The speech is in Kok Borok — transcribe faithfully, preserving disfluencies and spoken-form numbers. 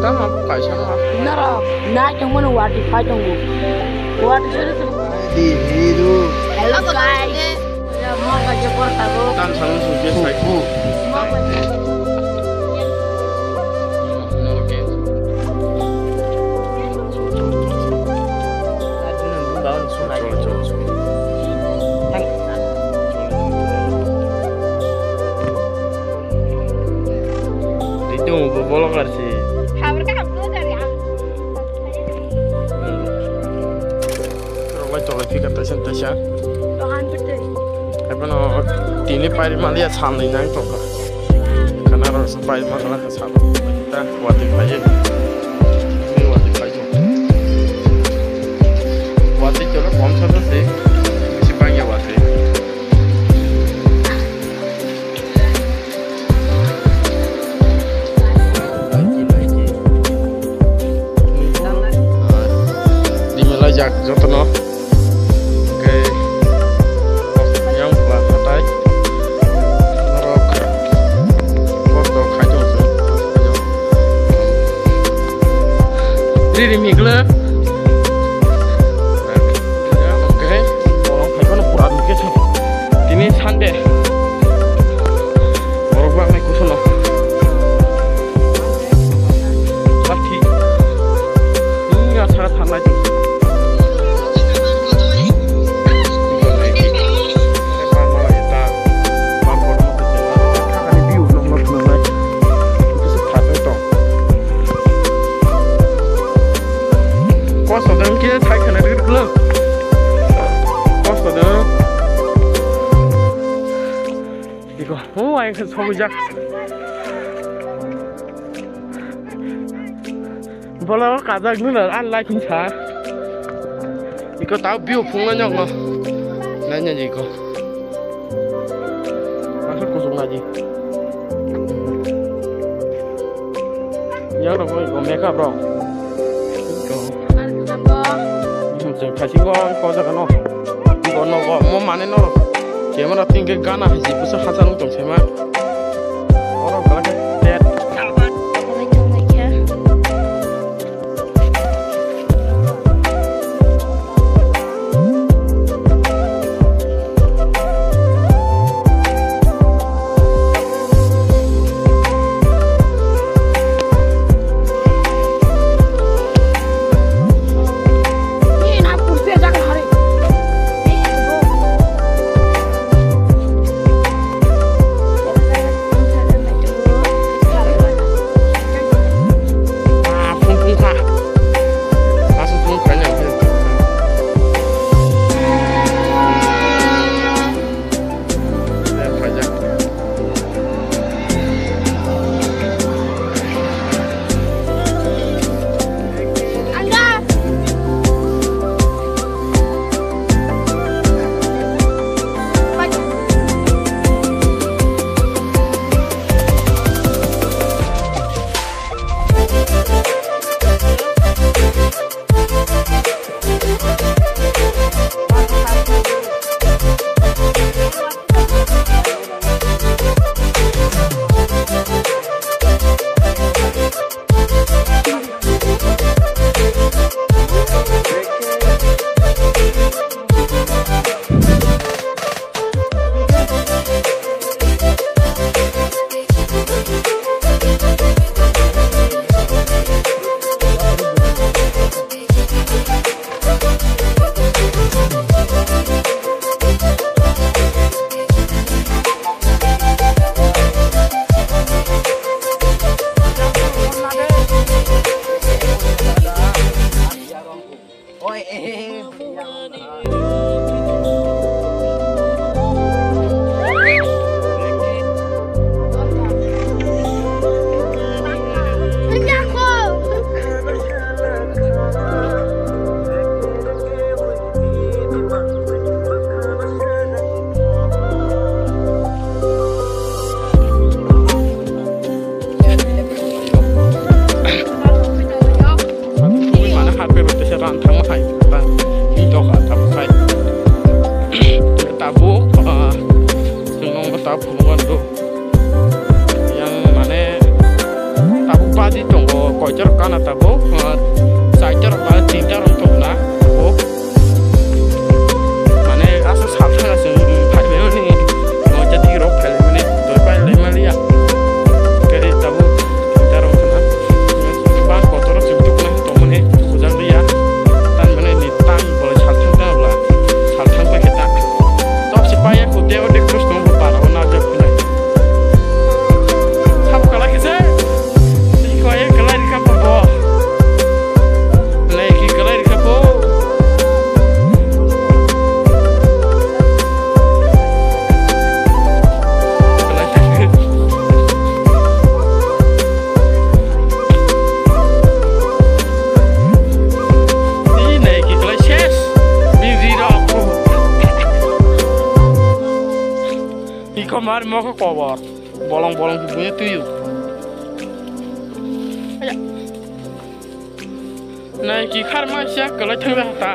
Tamo kaisa no. Nara, na tongmani wati phai tongo. Wati sari sari. Di hidu. Hello guys. Mo ka je por tago. Tan san su je sai. Mo ka je. Itu mau bolong arsi. Rok lai tolai phika taisa taisa. Ebono tini pairi maliya samni nang tongkha. Kana rok sa pairi mangala ka salo. Ta wati phaiye. Ni wati phaiye. Wati cholo kom sa se. Si bangya wati. Rimelaijak jotono. Hwnkhe yang ba hatai norok kosto khaito se. Riri mikle. Hwnkhe bolong khaikhe no pura nukhe se. Tini Sunday. Borok bangni kusuno. Sakhi. Nini asara thangnai. Kosto dong khe thai khana rwgwlwk. Kosto dong. Iko, oh, ai khe sogwi jak. Bola o kajak nuna, an lai khum sa. Iko tao biu phung na nyok no. Nai nya iko. Asal kusung lagi. Yang rok iko makeup rok. Iko. Chwng thaisingo ang kojak no. Iko nogo mo mane no. Camera tingke gana hai si busa hasa nung tong sema. Oro kala ke tet. Koitor kana tabuk, ah, saitor ba tinta rok tongna tabuk. Mane aswk salthang aswk, um, phaibaimani, oh, jadi rok phailaimani, toi phailaimaliya. Khe tabuk tinta rok khna. Bang kotor rok sibuk na tongmani, bujak liya. Tan mane ni tan bolai salthang ta bla, salthang pa kheta. Tok si paya khute o dek tus tong para o na jak khna. Sabo kala kisa. Iko e kalai rikha po bo. Lai ki kalai rikha po. Kalai rikha. Ni nai ki kalai ses. Ni ri ro po. Iko mar mo ko kobor. Bolong bolong bubunya tuyu. Aya. Nai ki khar ma siya kalai thang da ta.